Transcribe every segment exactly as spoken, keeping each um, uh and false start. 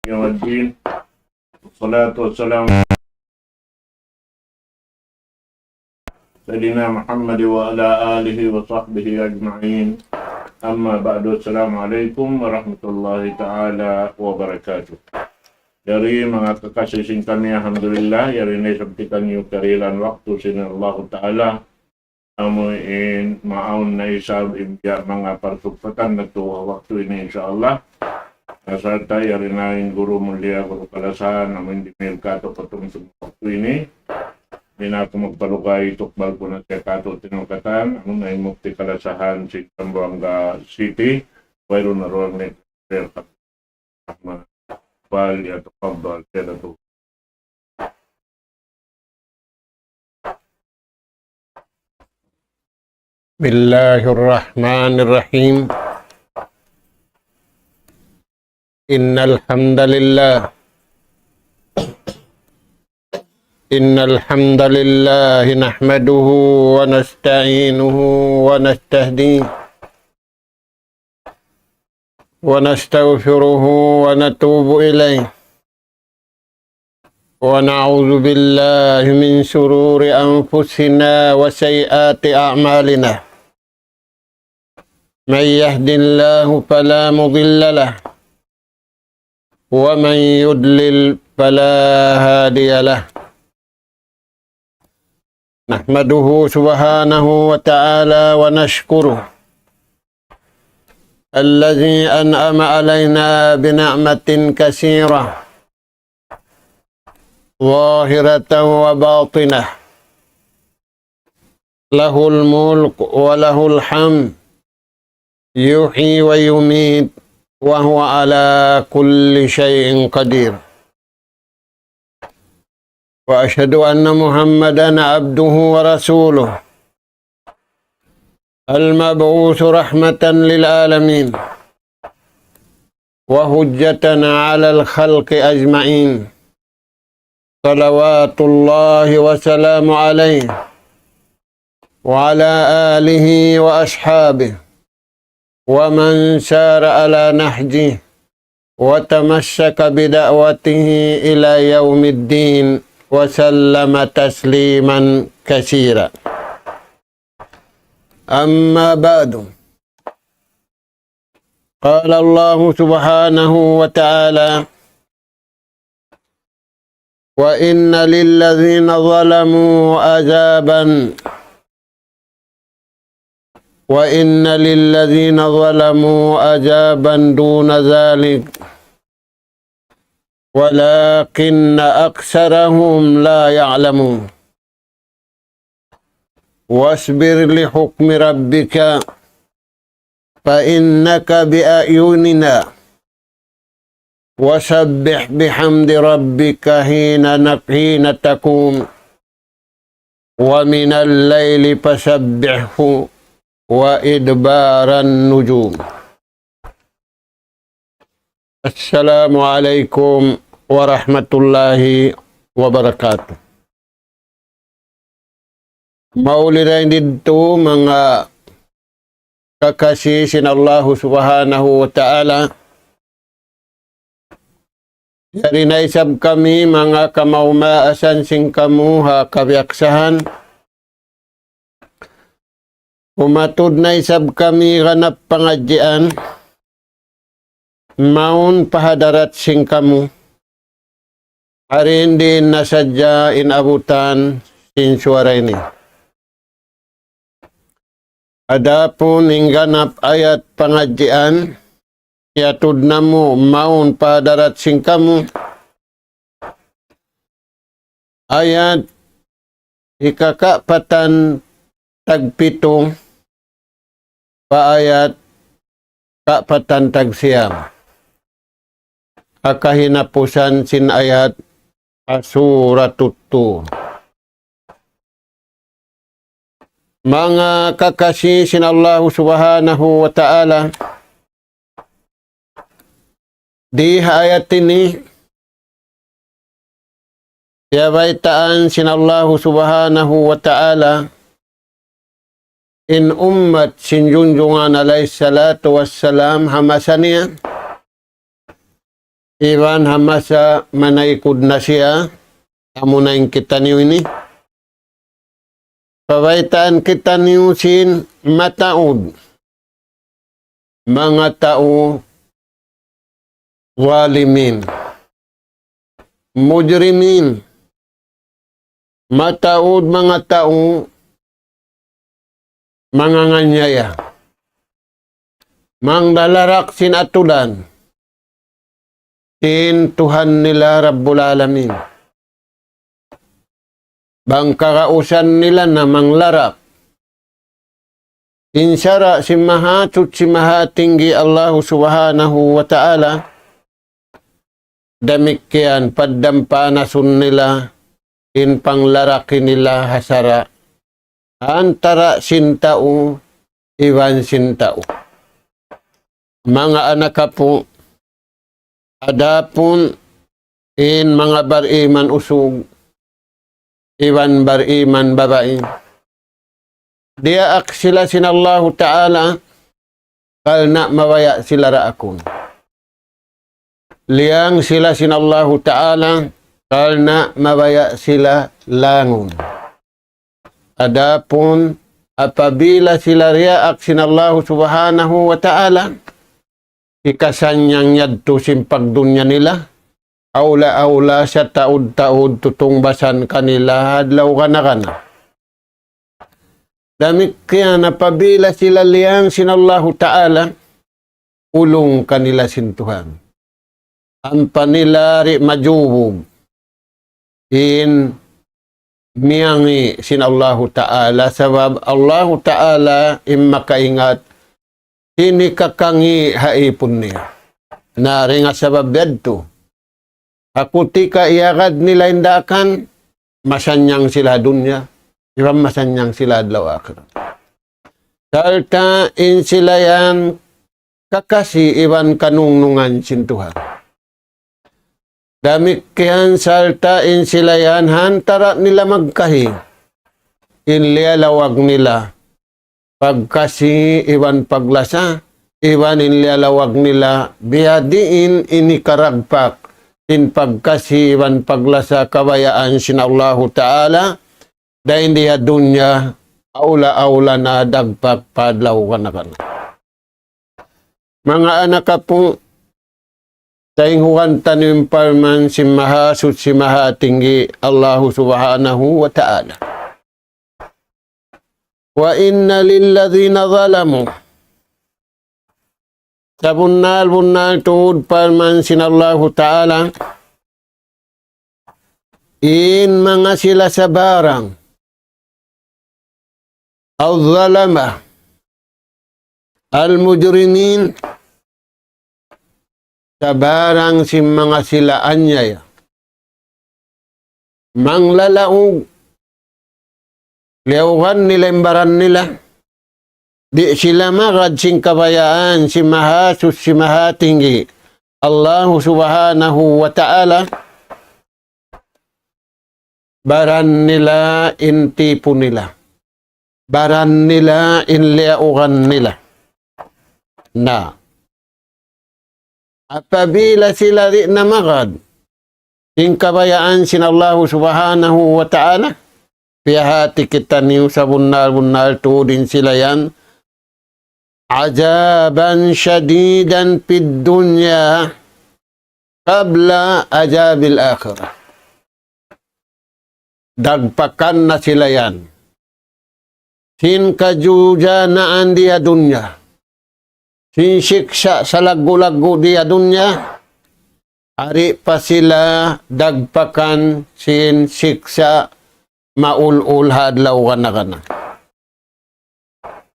يوم الدين. والصلاة والسلام على سيدنا محمد وعلى آله وصحبه أجمعين. أما بعد، السلام عليكم ورحمة الله تعالى وبركاته. Yari manga kakasi sin kami, alhamdulillah, yari na isab kitaniyu karihilan waktu sin Allah Ta'ala. Amu in maawn na isab in biya' manga parsugpatan natu' ha waktu ini, insya Allah. Na sarta' yari na in guru mulia, guru kalasahan, amu in dimihil kātu' pa tumtum waktu ini. Di' na aku magpalugay, tukbal ku na siya kātu' tinukasan, amu na in mufti kalasahan sin Zamboanga City, wayruun na duun ni Sir Ahmad. فليتفضل سيادته. بسم الله الرحمن الرحيم. إن الحمد لله، إن الحمد لله نحمده ونستعينه ونستهديه ونستغفره ونتوب إليه، ونعوذ بالله من شرور أنفسنا وسيئات أعمالنا. من يهد الله فلا مضل له، ومن يضلل فلا هادي له. نحمده سبحانه وتعالى ونشكره الذي أنعم علينا بنعمة كثيرة ظاهرة وباطنة، له الملك وله الحمد، يحيي ويميت، وهو على كل شيء قدير. وأشهد أن محمدا عبده ورسوله، المبعوث رحمة للعالمين وحجة على الخلق أجمعين، صلوات الله وسلامه عليه وعلى آله وأصحابه ومن سار على نهجه وتمسك بدعوته إلى يوم الدين وسلم تسليما كثيرا. أما بعد، قال الله سبحانه وتعالى: وإن للذين ظلموا عذابا، وإن للذين ظلموا عذابا دون ذلك، ولكن أكثرهم لا يعلمون. واصبر لحكم ربك فإنك بأعيننا وسبح بحمد ربك حين نق-، حين تقوم ومن الليل فسبحه وإدبار النجوم. السلام عليكم ورحمة الله وبركاته. Mauli dayn didtu manga kakasi sin Allahu Subhanahu wa Ta'ala. Yari na isab kami manga kamaas-maasan sin kamu ha kabiyaksahan. Umatud na isab kami ganap pangadjian mawn pa hadarat sin kamu. Hari ini na sadja in abutan sin suwara ini. Adapun in ganap ayat pangadjian, iyatud namu' mawn pa hadarat sin kamu. Ayat hikakapatan tagpitu pa ayat kapatan tagsiyam. Ha kahinapusan sin ayat ha Suratut Tur. Manga kakasi sin Allahu Subhanahu wa Ta'ala, di ha ayat ini, kiyabaytaan sin Allahu Subhanahu wa Ta'ala in ummat sin Junjungan alayhi salatu wassalam ha masa niya, iban ha masa manaykud na siya, amuna in kitaniyu ini. Pabaytaan kitaniyu sin mataud manga tau zalimin, mujrimin, mataud manga tau manganganiaya, mangdalarak sin aturan sin Tuhan nila Rabbul Alamin. Bang kagausan nila na manglarak in sara' sin Mahasuchi Mahatinggi Allahu Subhanahu wa Ta'ala, damikkiyan paddampanasun nila in panglaraki nila ha sara' antara' sin tau iban sin tau. Manga anak apu', adapun in manga bariman usug iban bariman babai, diyaak sila sin Allahu Ta'ala karna' mabaya' sila raakun. Liyang sila sin Allahu Ta'ala karna' mabaya' sila langun. Adapun apabila sila diyaak sin Allahu Subhanahu wa Ta'ala, hikasannyang yadtu sin pagdunya nila, awla-awla sataud-taud tutungbasan kanila adlaw gana-gana. Damikkiyan apabila sila liyang sin Allahu Ta'ala, ulung kanila sin Tuhan. Ampa nila di' majubug in miyangi' sin Allahu Ta'ala, sabab Allahu Ta'ala in makaingat sin hikakangi' ha ipun niya. Na dayn ha sabab yadtu, ha kutika iyagad nila in daakan, masannyang sila ha dunya, iban masannyang sila adlaw akhirat. Sarta' in sila yan kakasi iban kanungnungan sin Tuhan. Damikkiyan sarta' in sila yan ha antara' nila magkahi in liyalawag nila pagkasi iban paglasa, iban in liyalawag nila biyadiin in hikaragpak sin pagkasi iban paglasa kabayaan sin Allahu Ta'ala, dayn di ha dunya, awla-awla na dagpak pa adlaw gana-gana. Manga anak apu', tainghugan taniyu in parman sin Mahasuchi Mahatinggi Allahu Subhanahu wa Ta'ala. وإن للذين ظلموا. Sabunnal-bunnal tuud parman sin Allahu Ta'ala, in manga sila sabarang الظلمة المجرمين, sabarang sin manga sila anyaya, manglalaug, liyaugan nila in baran nila, di' sila magad sin kabayaan sin Mahasuchi Mahatinggi Allahu Subhanahu wa Ta'ala, baran nila in tipu nila, baran nila in liyaugan nila. Na, apabila sila di' na magad sin kabayaan sin Allahu Subhanahu wa Ta'ala, piyahati kitaniyu sabunnal-bunnal tuud in sila yan عذابا شديدا في الدنيا قبل عذاب الآخرة. Dagpakan na sila yan sin kajujanaan di ha dunya, sin siksa' salaggu'-laggu' di ha dunya, ari pa sila dagpakan sin siksa' maul-ul ha adlaw gana-gana.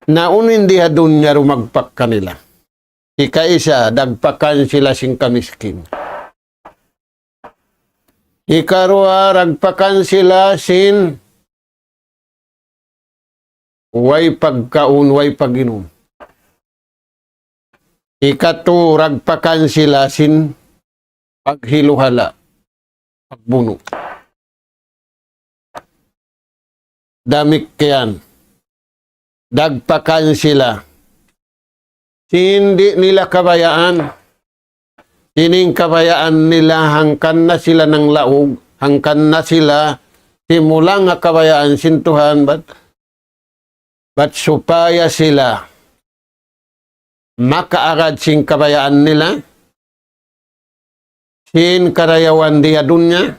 Na unu in di ha dunya rumagpak kanila? Hikaisa, dagpakan sila sin kamiskin. Hikaruwa, dagpakan sila sin way pagkaun, way pag-inum. Hikatu, dagpakan sila sin paghiluhala', pagbunu'. Damikkiyan, dagpakan sila sin di' nila kabayaan Sining kabayaan nila hangkan na sila nanglaug, hangkan na sila simulang ha kabayaan sin Tuhan, bat, bat supaya sila makaagad sin kabayaan nila, sin karayawan di ha dunya,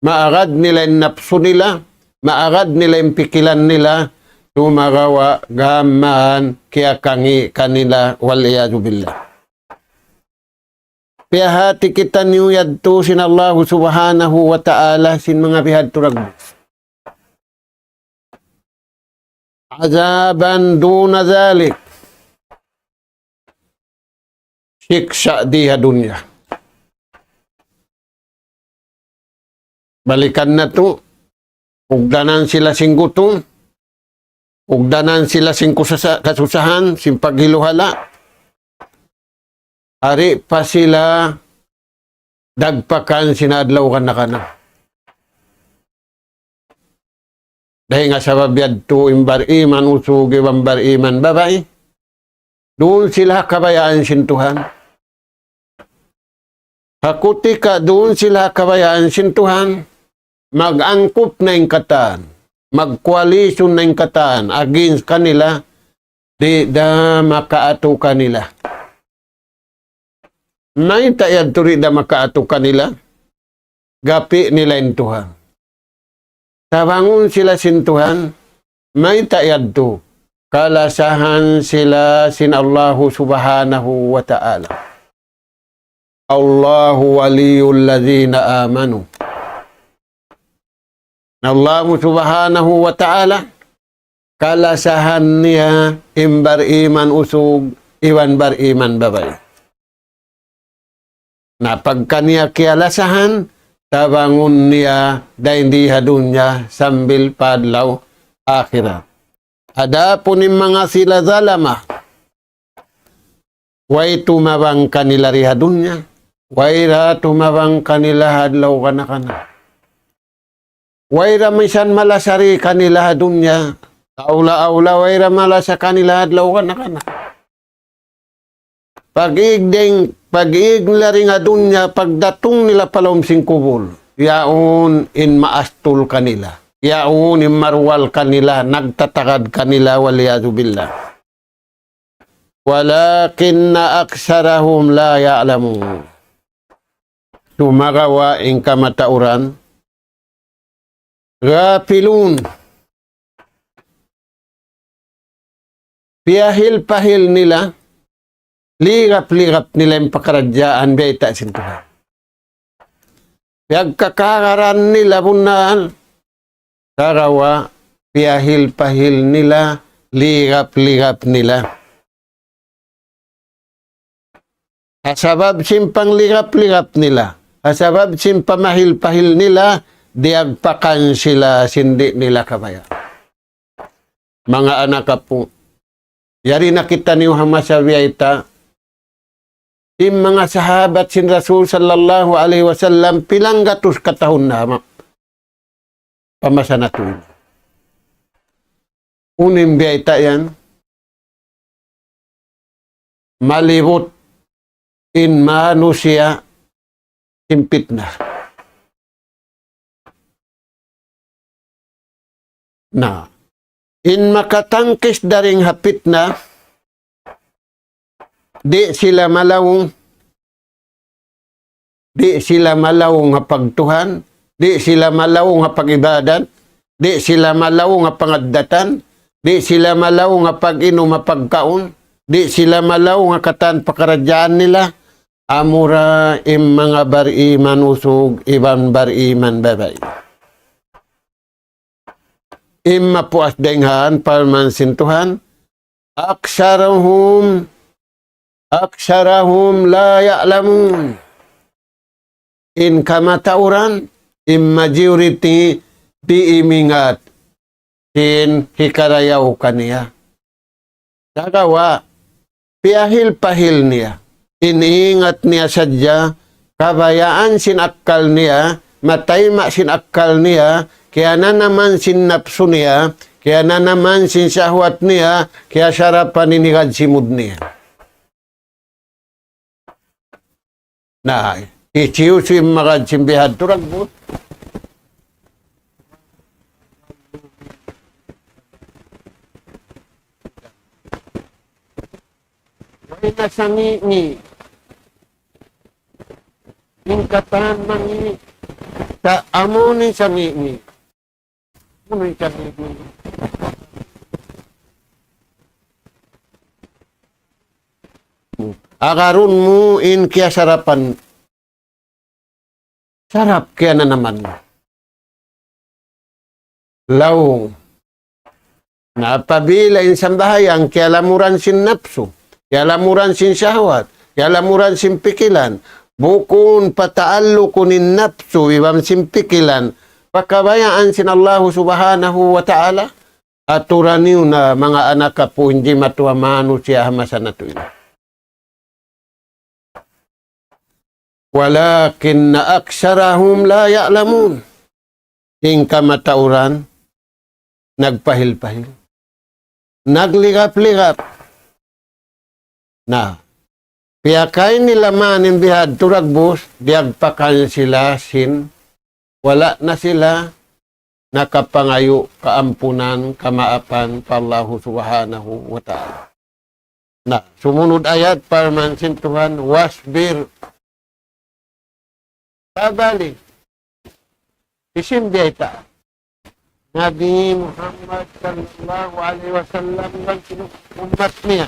maagad nila in napsu nila, maagad nila in pikilan nila, sumagawa' gām mayan kiyakangi' kanila, wal iyadhu billah. Piyahāti kitaniyu yadtu sin Allahu Subhanahu wa Ta'ala sin manga bihadtu dagbu. عذابا دون ذلك. Siksa' di ha dunya. Balikan natu', ugdanan sila sin gutum, ugdanan sila sin kusasa-, kasusahan, sin paghiluhala'. Ari pa sila dagpakan sin adlaw kana-kana. Dayn ha sabab yadtu in bariman usug iban bariman babai, duun sila ha kabayaan sin Tuhan. Ha kutika duun sila ha kabayaan sin Tuhan, mag-angkup na in katan, mag-coalition na in katan against kanila, di' da makaatu kanila. Mayta' yadtu di' da makaatu kanila? Gapi' nila in Tuhan. Tabangun sila sin Tuhan, mayta' yadtu? Kalasahan sila sin Allahu Subhanahu wa Ta'ala. الله ولي الذين آمنوا. Na Allahu Subhanahu wa Ta'ala, kalasahan niya in bariman usug iban bariman babai. Na pagka niya kiyalasahan, tabangun niya dayn di ha dunya sambil pa adlaw akhirat. Adapun in manga sila zalama, way tumabang kanila di ha dunya, way da tumabang kanila ha adlaw kana-kana. Way da misan malasa di kanila ha dunya, awla-awla way da malasa kanila ha adlaw kana-kana. Pag-iig dayn, pag-iig nila dayn ha dunya, pagdatung nila pa lawm sin kubul, yaun in maastul kanila, yaun in maruwal kanila, nagtatagad kanila, wal iyadhu billah. ولكن أكثرهم لا يعلمون. Sumagawa' in kamatauran, غافلون. Piyahil-pahil nila, ligap-ligap nila in pakaradjaan biyayta' sin Tuhan. Piyagkakagaran nila bunnal, sagawa' piyahil-pahil nila, ligap-ligap nila. Ha sabab sin pangligap-ligap nila, ha sabab sin pamahil-pahil nila, diyagpakan sila sin di' nila kabaya'. Manga anak apu', yari na kitaniyu ha masa biyayta', in manga sahabat sin Rasul sallallahu alayhi wasallam, pilang gatus katahun na ma-, pa masa natu' ini. Unu in biyayta' yan, malibut in manusiya' sin pitna. Na, in makatangkis dayn ha pitna, di' sila malaung, di' sila malaung ha pagtuhan, di' sila malaung ha pag-ibadat, di' sila malaung ha pangaddatan, di' sila malaung ha pag-inum ha pagkaun, di' sila malaung ha katan pakaradjaan nila, amura in manga bariman usug iban bariman babai. In mapuas dayn ha parman sin Tuhan, أكثرهم، أكثرهم لا يعلمون. In kamatauran, in majority, di' imingat sin hikarayaw kaniya. Sagawa', piyahil-pahil niya. In ingat niya sadja, kabayaan sin akkal niya, matayma' sin akkal niya, kiyananaman sin napsu niya, kiyananaman sin sahwat niya, kiyasarapan in higad simud niya. Na, hisiyu-siyu in magad sin bihadtu dagbus. Way na sangi'-ngi'. In katan mangi'. Sa' amu in sangi'-ngi'. Agarun mu in kiyasarapan. Sarap kiyananaman mu. Laung. Na apabila in sambahayang kiyalamuran sin napsu, kiyalamuran sin shahwat, kiyalamuran sin pikilan, bukun pataallukun in napsu iban sin pikilan, pa kabayaan sin Allahu Subhanahu wa Ta'ala, aturan niyu na manga anak apu' in jimatu ha manusiya' ha masa natu' ini. ولكن أكثرهم لا يعلمون. In kamatauran, nagpahil-pahil. Nagligap-ligap. Na, piyakay nila man in bihadtu dagbus, diyagpakan sila sin, wala' na sila nakapangayu' kaampunan, kamaapan pa Allahu Subhanahu wa Ta'ala. Na, sumunud ayat, parman sin Tuhan, واصبر. Tabali. Isin biyayta'. Nabi Muhammad sallallahu alayhi wasallam iban sin ummat niya.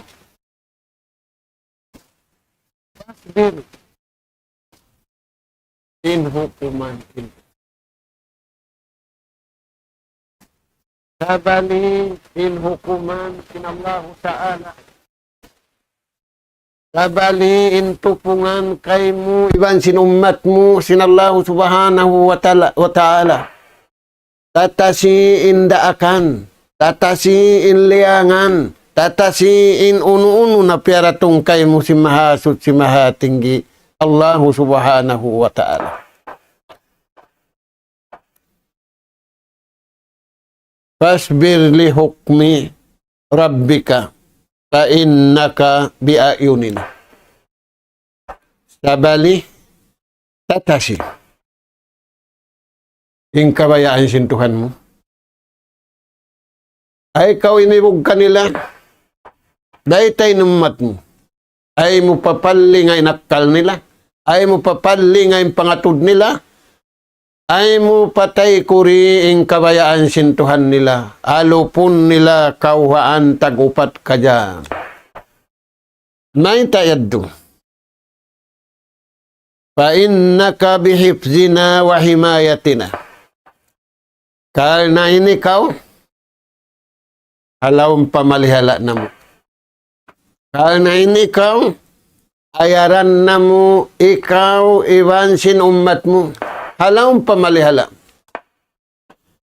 واصبر. In hukuman sin. Tabali in hukuman sin Allahu Ta'ala. Tabali in tupungan kaymu iban sin ummat mu sin Allahu Subhanahu wa Ta'ala, wa Ta'ala. Tatasi in daakan, tatasi in liyangan, tatasi in unu-unu na piyaratung kaymu sin Mahasuchi Mahatinggi, Allahu Subhanahu wa Ta'ala. فاصبر لحكم ربك فإنك بأعيننا. Sabali, tatasi in kabayaan sin Tuhan mu. Ayaw kaw inibug kanila, dayta in ummat mu. Ayaw mu papallinga in akkal nila. Ayaw mu papallinga in pangatud nila. Ayaw mu pataykuri in kabayaan sin Tuhan nila. Alupun nila kawhaan tag-upat kaja. Mayta' yadtu? فإنك بحفظنا وحمايتنا. Karna' in ikaw, ha lawm pamalihala' namu'. Karna' in ikaw, ayaran namu' ikaw iban sin ummat mu. Ha lawm pamalihala'.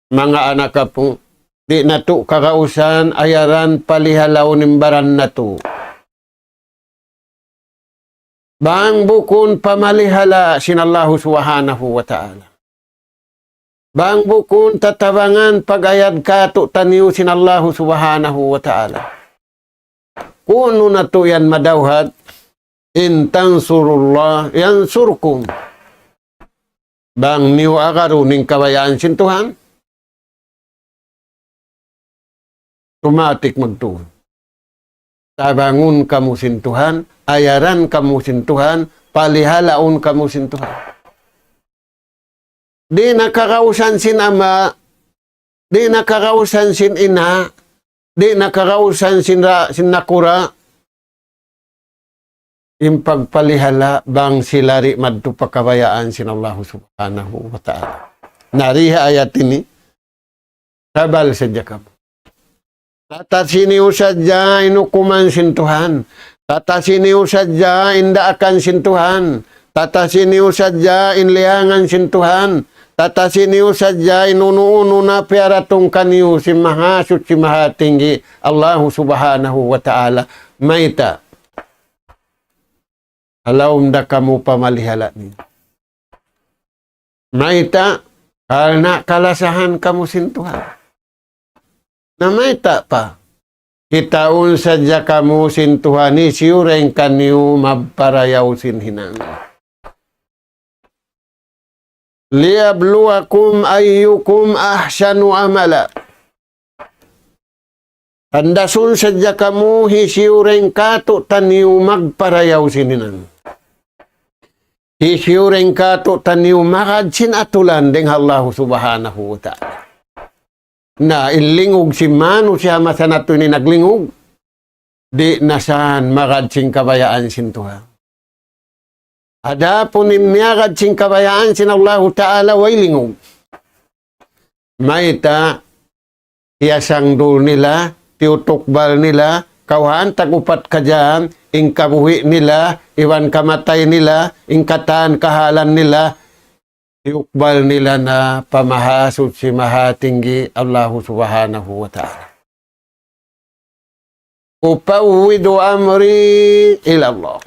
Manga anak apu', di' natu' kagausan ayaran palihalaun in baran natu'. Bang bukun pamalihala' sin Allahu Subhanahu wa Ta'ala. Bang bukun tatabangan pag-ayad kātu'niyu sin Allahu Subhanahu wa Ta'ala. Kunu' natu' yan madawhat, إن تنصروا الله ينصركم. Bang niyu agarun in kabayaan sin Tuhan, tumatik magtuy. Tabangun kamu sin Tuhan, ayaran kamu sin Tuhan, palihalaun kamu sin Tuhan. Di' na kagausan sin ama', di' na kagausan sin ina', di' na kagausan sin ra-, sin nakura', in pagpalihala' bang sila di' madtu pa kabayaan sin Allahu Subhanahu wa Ta'ala. Na di ha ayat ini, sabal sadja kamu. Tatasi niyu sadja in hukuman sin Tuhan. Tatasi niyu sadja in daakan sin Tuhan. Tatasi niyu sadja in liyangan sin Tuhan. Tatasi niyu sadja in unu-unu na piyaratung kaniyu sin Mahasuchi Mahatinggi, Allahu Subhanahu wa Ta'ala. Mayta'? Ha lawm da kamu pamalihala' niya. Mayta'? Karna' kalasahan kamu sin Tuhan. Na mayta' pa? Kitaun sadja kamu sin Tuhan, hisiyu dayn kaniyu magparayaw sin hinang. ليبلوكم أيكم أحسن عملا. Tandasun sadja kamu hisiyu dayn kātu'niyu magparayaw sin hinang. Hisiyu dayn kātu'niyu magad sin atulan dayn ha Allahu Subhanahu wa Ta'ala. Na, in lingug sin manusiya' masa natu' ini naglingug, di' na san magad sin kabayaan sin Tuhan. Adapun in miyagad sin kabayaan sin Allahu Ta'ala way lingug. Mayta', tiyasangdul nila, tiyutukbal nila, kawhaan tag-upat ka jam, in kabuhi' nila, iban kamatay nila, in katan kahalan nila, tiyukbal nila na pa Mahasuchi Mahatinggi Allahu Subhanahu wa Ta'ala. أفوض أمري إلى الله.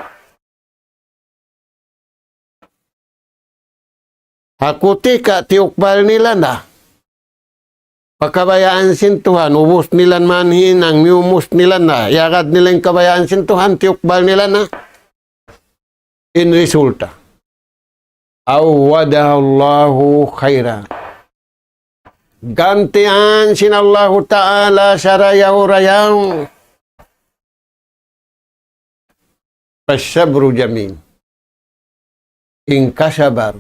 Ha kutika tiyukbal nila na pa kabayaan sin Tuhan, ubus nila man hinang, miyubus nila na, iyagad nila in kabayaan sin Tuhan, tiyukbal nila na. In resulta, عوضه الله خيرا. Gantian sin Allahu Ta'ala sarayaw-rayaw. فالصبر جميل. In kasabar,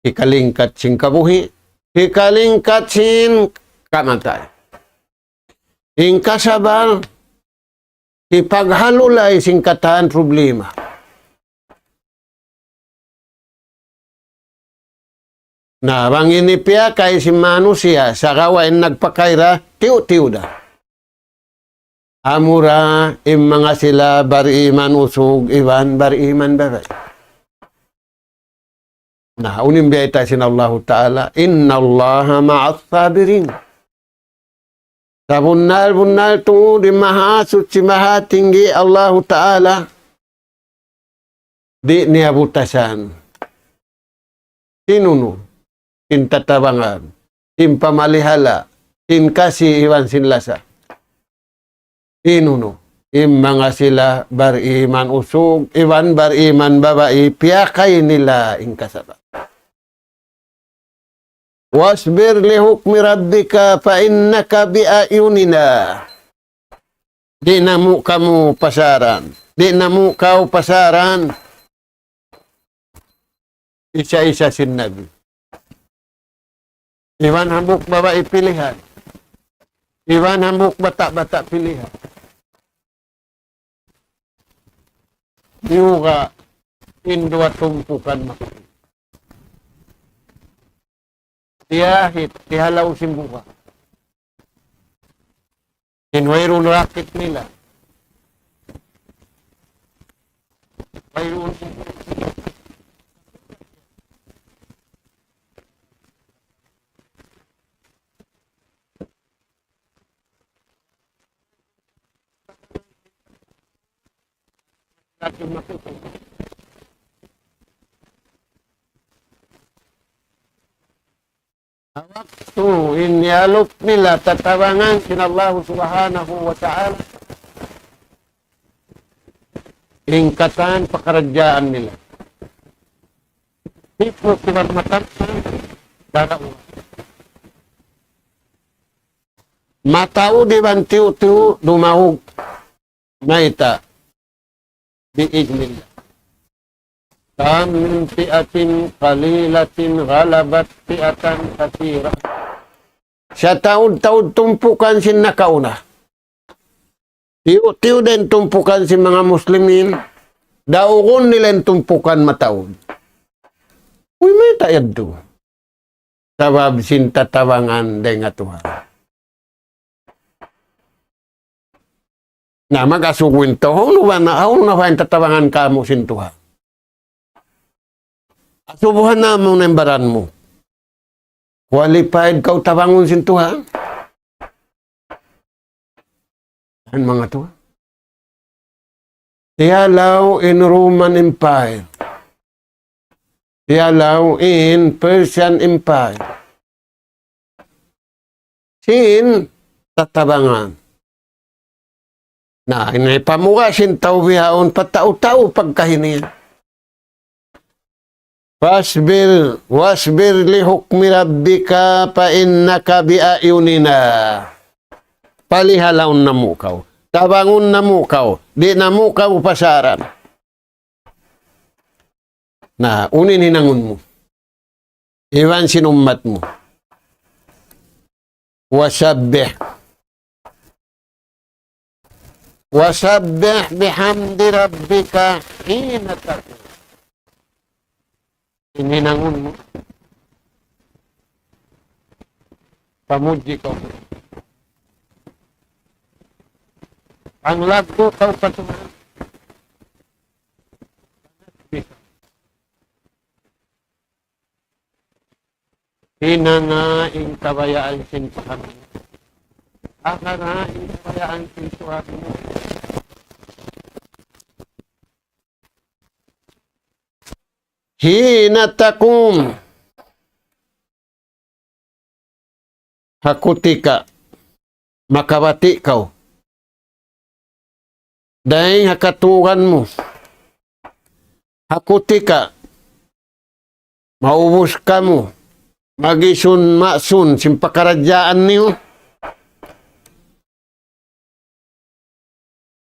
hikalingkat sin kabuhi', hikalingkat sin kamatay. In kasabar, hipaghalulay sin katan problema. Na, bang ini piyakay sin manusiya', sagawa' in nagpakay da, tiyu'-tiyu' da. Amura in manga sila bariman usug iban bariman babai. Na, unu in biyayta' sin Allahu Ta'ala, إن الله مع الصابرين. Sabunnal-bunnal tuud in Mahasuchi Mahatinggi Allahu Ta'ala, di' niya butasan. Sin unu, sin tatabangan, sin pamalihala, sin kasi iban sin lasa. In unu, in manga sila bariman usug, iban bariman babai, piyakay nila in kasabar. واصبر لحكم ربك فإنك بأعيننا. Di' namu' kamu pasaran. Di' namu' kaw pasaran. Isa-isa sin Nabi. Iban hambuuk babai pilihan. Iban hambuuk bata'-bata' pilihan. Diyuga in duwa tumpukan maka. Tiyahit, tiyalaw sin buga. In wayruun rakit nila. Wayruun. Waktu in iyalup nila tatabangan sin Allahu Subhanahu wa Ta'ala, in katan pakaradjaan nila. Hipu' kibar matan, darawa. Mataud iban tiyu'-tiyu' dumahug. Mayta'? بإذن الله. كم من فئة قليلة غلبت فئة كثيرة. Sataud-taud tumpukan sin nakauna. Tiyu'-tiyu' da in tumpukan sin manga muslimin. Daugun nila in tumpukan mataud. Uy, mayta' yadtu? Sabab sin tatabangan dayn ha Tuhan. Na, mag-asubu in tau, hawnu ba na, hawnu na ba in tatabangan kamu sin Tuhan? Asubuhan namu' na in baran mu. Qualified kaw tabangun sin Tuhan? In manga tuwan. Tiyalaw in Roman Empire. Tiyalaw in Persian Empire. Sin tatabangan. Na, ini pamuga sin tau bihaun pa tau-tau pagkahini. فاصبر، واصبر لحكم ربك فإنك بأعيننا. Palihalaun namu' kaw. Tabangun namu' kaw. Di' namu' kaw pasaran. Na, unu in hinangun mu iban sin ummat mu? وسبح، وسبح بحمد ربك حين تقوم. In hinangun mu, pamudji kaw. Panglaggu' kaw pa Tuhan. Hinanga in kabayaan sin Tuhan mu. Akara in kabayaan sin Tuhan mu. حين تقوم. Ha kutika makabati' kaw dayn ha katugan mu. Ha kutika maubus kamu, mag-isun-masun sin pakaradjaan niyu,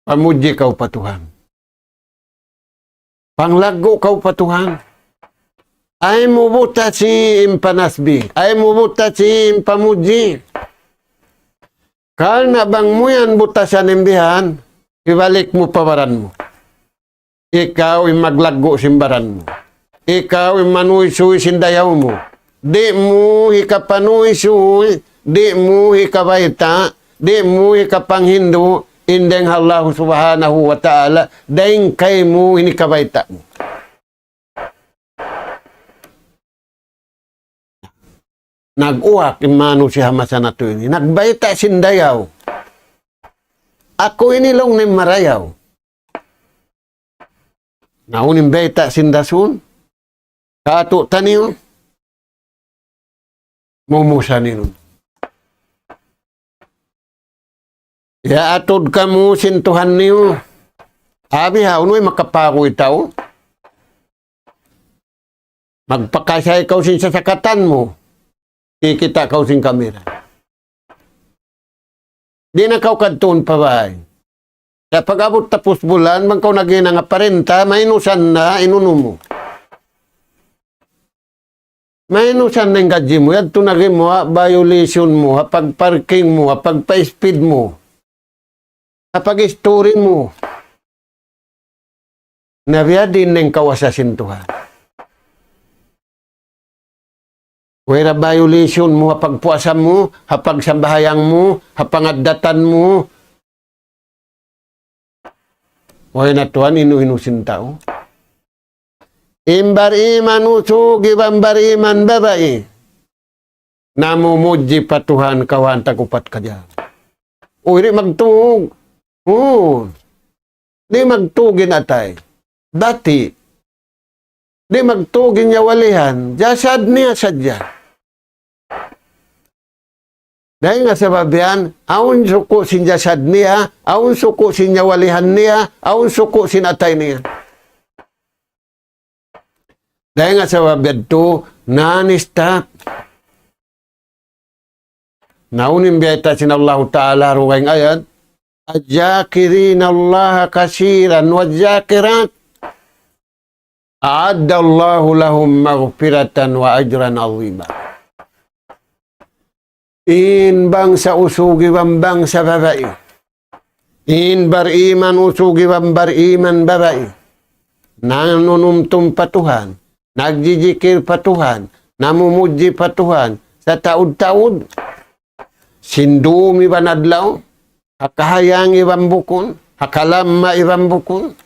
pamudji kaw pa Tuhan. Panglaggu' kaw pa Tuhan. Ayaw mu butasin in panasbih. Ayaw mu butasin in pamudji. Karna' bang mu yan butasan in bihan, hibalik mu pa baran mu. Ikaw in maglaggu' sin baran mu. Ikaw in manuysuy sin dayaw mu. Di' mu hikapanuysuy, di' mu hikabayta', di' mu hikapanghindu', in dayn ha Allah Subhanahu wa Ta'ala, dayn kaymu in hikabayta' mu. Nag-uwak in manusiya' ha masa natu' ini. Nagbayta' sin dayaw. Aku ini laung niya marayaw. Na unu in bayta' sin Rasul? Katu' taniyu, mumusa ninu. Yaatud kamu sin Tuhan niyu. Abi ha, unu in makapaguy tau? Magpakasay kaw sin sasakatan mu. Kikita' kaw sin kamera. Di' na kaw kadtuun pa bay. Sa' pag-abut tapus bulan, bang kaw naghinang ha parenta, mainusan na in unu mu. Mainusan na in gadji mu. Yadtu na gimuwa' violation mu, ha pag-parking mu, ha pagpa-speed mu, ha pag-history mu. Na biya' diin in kawasa sin Tuhan? Wayra violation mu ha pagpuasa mu, ha pagsambahayang mu, ha pangaddatan mu. Way na tuwan inu-inu sin tau. In bariman usug iban bariman babai namumudji pa Tuhan kawhaan tag-upat kajam. Uy, di' magtug. Uu. Di' magtug in atay. Bati'. Di' magtug in nyawalihan. Jasad niya sadja. Dayn ha sabab yan, awn suku' sin jasad niya, awn suku' sin nyawalihan niya, awn suku' sin atay niya. Dayn ha sabab yadtu, non-stop. Na unu in biyayta' sin Allahu Ta'ala ha dugaing ayat, الذاكرين الله كثيرا والذاكرات أعد الله لهم مغفرة وأجرا عظيما. In bangsa usug iban bangsa babai. In bariman usug iban bariman babai. Nanunumtum pa Tuhan, nagjijikil pa Tuhan, namumudji pa Tuhan, sataud-taud. Sin dum iban adlaw, ha kahayang iban bukun, ha kalamma iban bukun.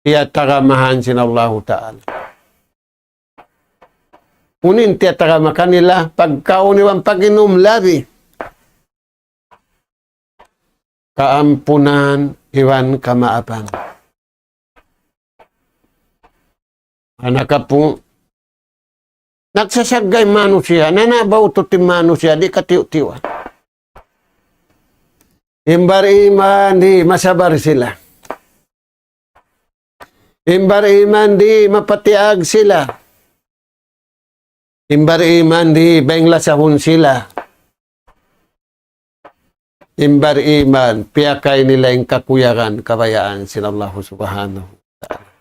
Tiyatagamahan sin Allahu Ta'ala. Unu in tiyatagama kanila, pagkaun iban pag-inum labi. Kaampunan iban kamaapan. Anak apu, nagsasaggay manusiya', nanabaw tuud in manusiya', di' katiyu'-tiyuan. In bariman, di', masabar sila. In bariman di' mapatiag sila. In bariman di' bang lasahun sila. In bariman, piyakay nila in kakuyagan, kabayaan sin Allahu Subhanahu wa Ta'ala.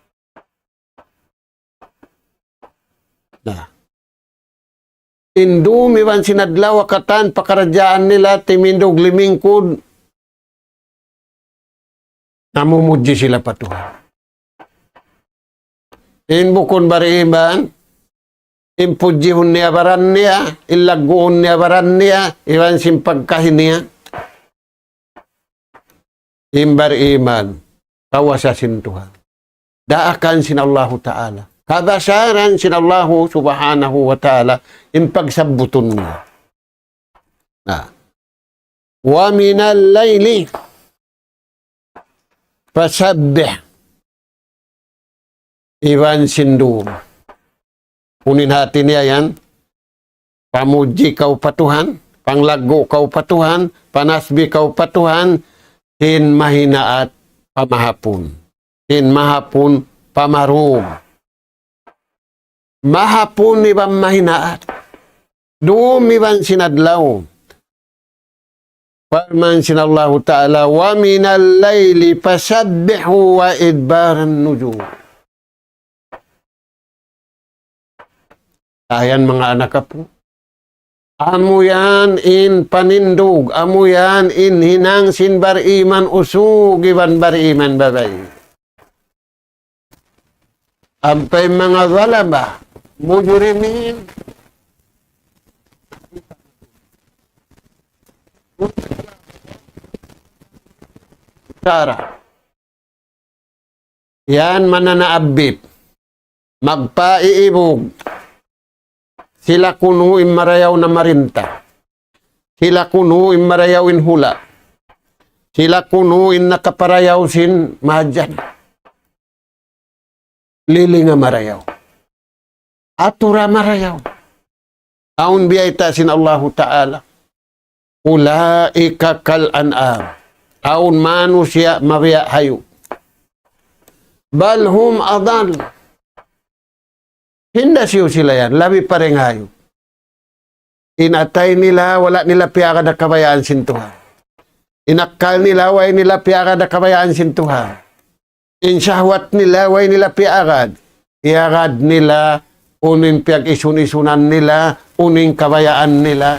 Na. In dum iban sin adlaw ha katan pakaradjaan nila timindug limingkud, namumudji sila pa Tuhan. In bukun bariman, in pudjihun niya baran niya, in lagguun niya baran niya, iban sin pagkahi niya. In bariman, kawasa sin Tuhan. Daakan sin Allahu Ta'ala. Kabasaran sin Allahu Subhanahu wa Ta'ala, in pagsabbutun niya. Na. ومن الليل فسبح. Iban sin dum. Unu in hati niya yan, pamudji kaw pa Tuhan, panglaggu' kaw pa Tuhan, panasbih kaw pa Tuhan, sin mahinaat pa mahapun. Sin mahapun pa marūg. Mahapun iban mahinaat. Dum iban sin adlaw. Parman sin Allahu Ta'ala, ومن الليل فسبحه وإدبار النجوم. Ayan manga anak apu. Amu yan in panindug, amu yan in hinang sin bariman usug iban bariman babai. Ampa in manga zalama, mujrimin, sara. Yan mananaabbit. Magpaiibug. Sila kunu' in marayaw namarinta. Sila kunu' in marayaw in hula'. Sila kunu' in nakaparayaw sin mahadjana. Lilinga marayaw. Atura marayaw. Awn biyayta' sin Allahu Ta'ala. أولئك كالأنعام. Awn manusiya' mabiya' hayup. بل هم أضل. Hinda siyu sila yan, labi pa dayn ha hayup. In atay nila, wala' nila piyagad ha kabayaan sin Tuhan. In akkal nila, way nila piyagad ha kabayaan sin Tuhan. In shahwat nila, way nila piyagad. Piyagad nila, unu in piyag-isun-isunan nila, unu in kabayaan nila.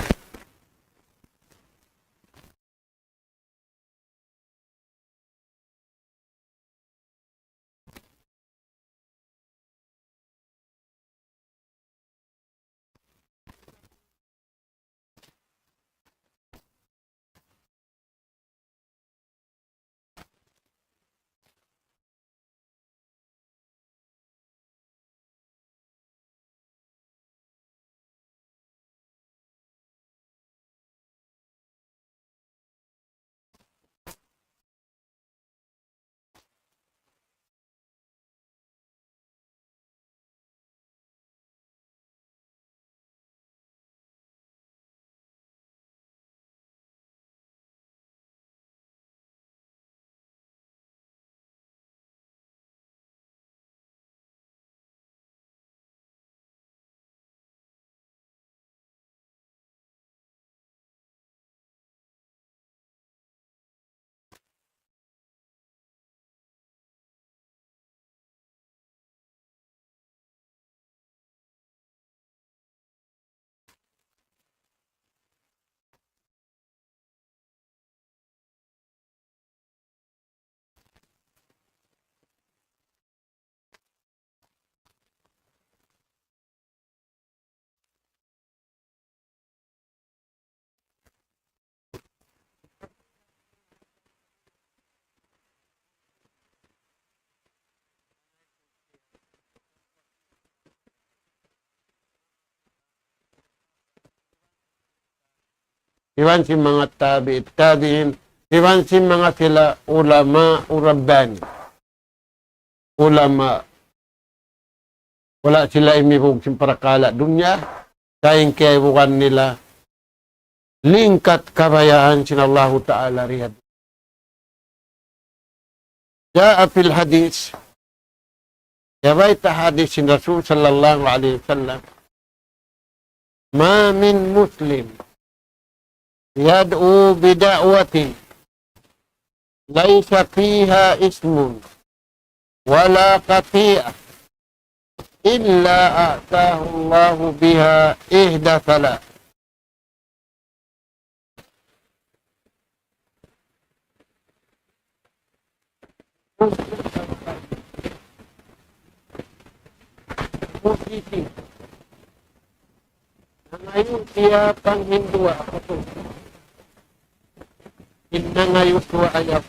Iban sin manga tabi'it tabi'in, iban sin manga sila ulama rabbani. Ulama, wala' sila imibug sin parakala' dunya, sa' in kiyaibugan nila, lingkat kabayaan sin Allahu Ta'ala riyad. جاء في الحديث Kiyabayta' hadis sin Rasul sallallahu alayhi wasallam, ما من مسلم يدعو بدعوة ليس فيها إثم ولا خطيئة إلا أعطاه الله بها إحدى ثلاث. Musisi. Nangayu' siya panghindu'. In nangayu' siya ayaw.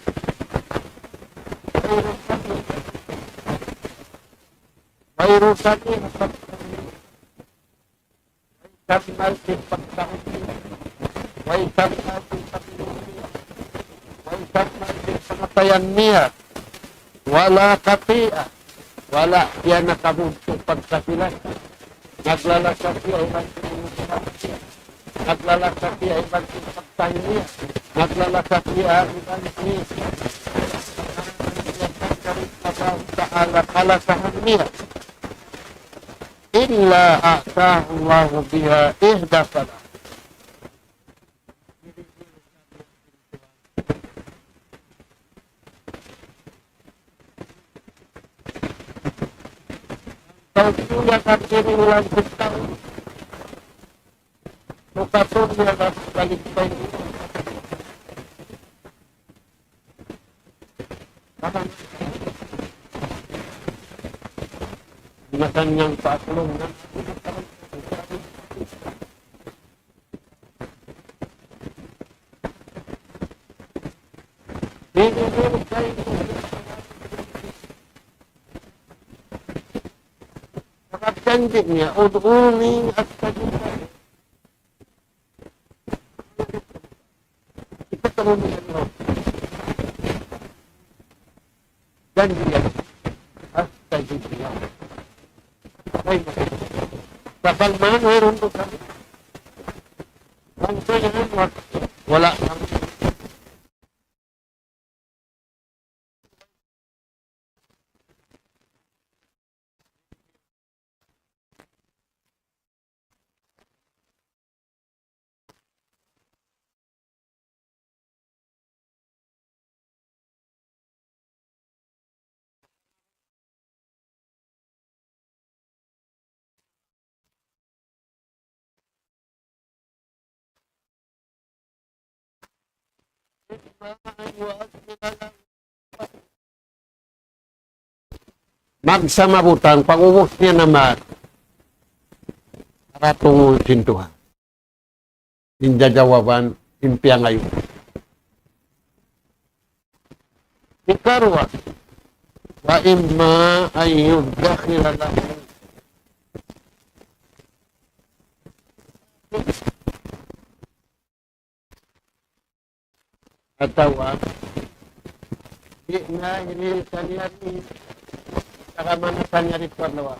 Mayroon kami. Mayroon kami. Way sangkal sin pagkaun niya. Way sangkal sin pagkaun niya. Way sangkal sin pangatayan niya. ولا خطيئة. Wala' siya nakabugtu' pagkasi-lasa. Naglalasa siya iban sin pagkaun niya. Naglalasa siya iban sin pagkaun niya. Naglalasa siya iban sin Ta'ala kalasahan niya. إلا أعطاه الله بها إحدى ثلاث. Tau siya kagiri ulang kutang. Tukatun niya na balik pa. Matan niyang paaklong na. Pagkakandi niya, ادعوني أستجب لكم. Ikaw, tanong mo yan, no? Yan, yan. Ah, tayo yan. Ay, kapag man, mayroon po kami. Ang kaya, wala. Magsamabutang pag-ubus niya naman, para tungul sin Tuhan. In jajawaban, in piyangayu'. Ikaruwa, وإما أن يدخر له. Atawa, di' na hinihil kaniya di', saka mana kaniya di' parlawa.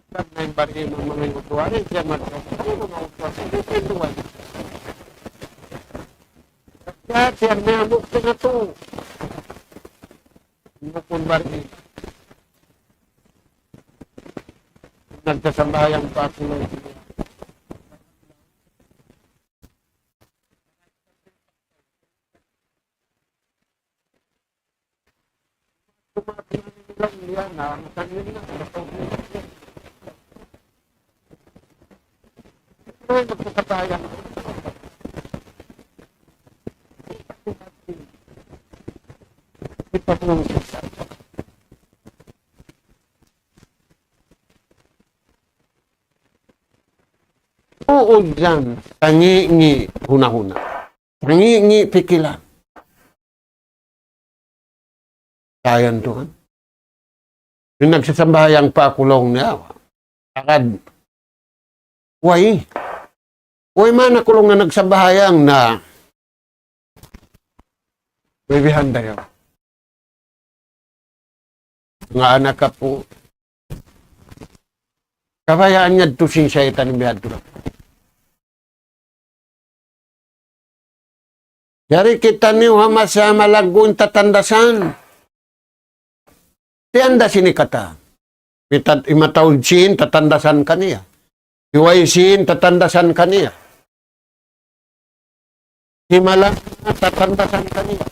Pag na in bari manga utuwari, siya magkakita, manga utuwari, siya magkakita. Kaya siya may amuk na ito. Bukun bari. Nagsasambahayang pa ako. Tuud yan, tangi-ngi' huna-huna. Tangi-ngi' pikilan. Dayan tuud. In nagsasambahayang pa aku laung niya. Agad. Way. Way mana aku laung niya nagsambahayang na. Way bihan dayaw. Nga anak apu'. Kabayaan niya tu sin saytan in bihadtu. Yari kitaniyu ha masa malaggu' in tatandasan. Tiyandas ini katan. Itat-, imataud sin tatandasan kaniya. Iway sin tatandasan kaniya. Himalam tatandasan kaniya.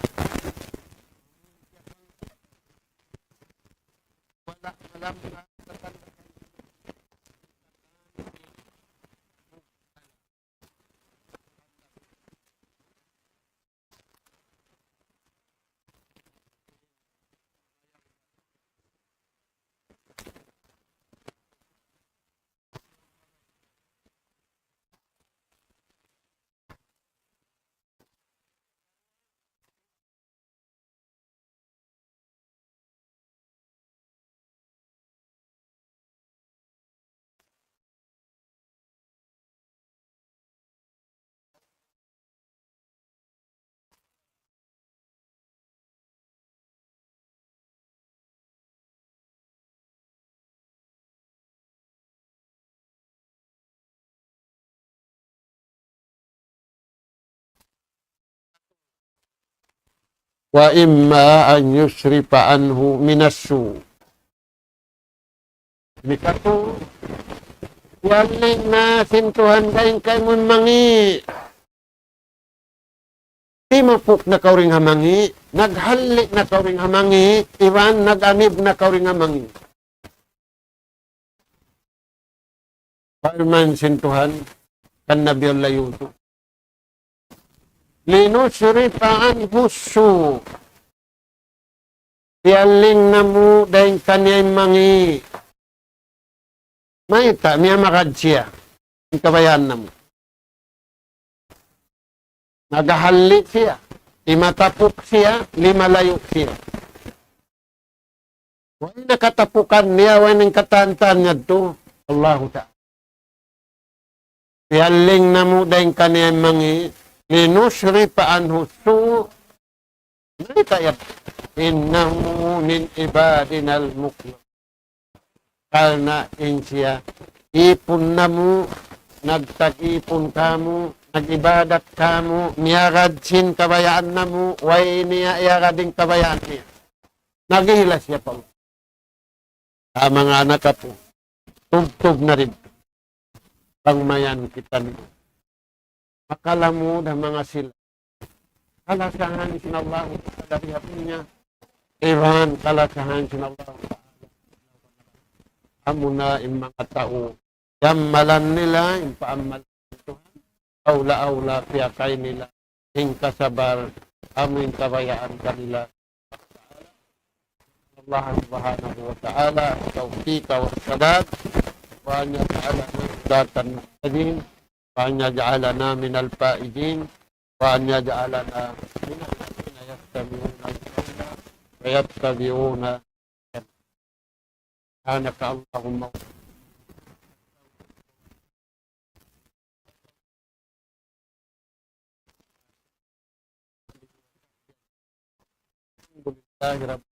وإما أن يصرف عنه من السوء. Hikatu, iyalling na sin Tuhan dayn kaymu in mangi'. Timapuk na kaw dayn ha mangi', naghalli' na kaw dayn ha mangi', iban nag-anib na kaw dayn ha mangi'. Parman sin Tuhan kan Nabi Allah Yusuf, لنصرف عنه السوء. Piyalling namu' dayn kaniya in mangi'. Mayta', miyamagad siya. In kabayaan namu'. Naghalli' siya. Imatapuk siya, limalayu' siya. Way na katapukan niya, way na katan-katan niya tu. Allahu Ta'ala. Piyalling namu' dayn kaniya in mangi', لنصرف عنه السوء. Mayta' yan? إنه من عبادنا المخلصين. Karna' in siya, ipun namu', nagtag-ipun kāmu', nag-ibadat kāmu', miyagad sin kabayaan namu', way niya iyagad in kabayaan niya. Naghilas siya pa Allah. Ah, manga anak apu, tubtub na rin. Bang mayan kita niya. Makalamud ha manga sila. Kalasahan sin Allah Ta'ala di ha dunya. Iban kalasahan sin Allah Ta'ala. Amuna in manga tau. Yammalan nila, in paammal Tuhan. Awla-awla, piyakay nila. In kasabar, amu in kabayaan kanila. الله سبحانه وتعالى التوفيق والسداد، وأن يجعلنا هداة مهتدين، وأن يجعلنا من الفائزين، وأن يجعلنا من الذين يستمعون القول فيتبعون أحسنه. سبحانك اللهم وبحمدك. الحمد لله رب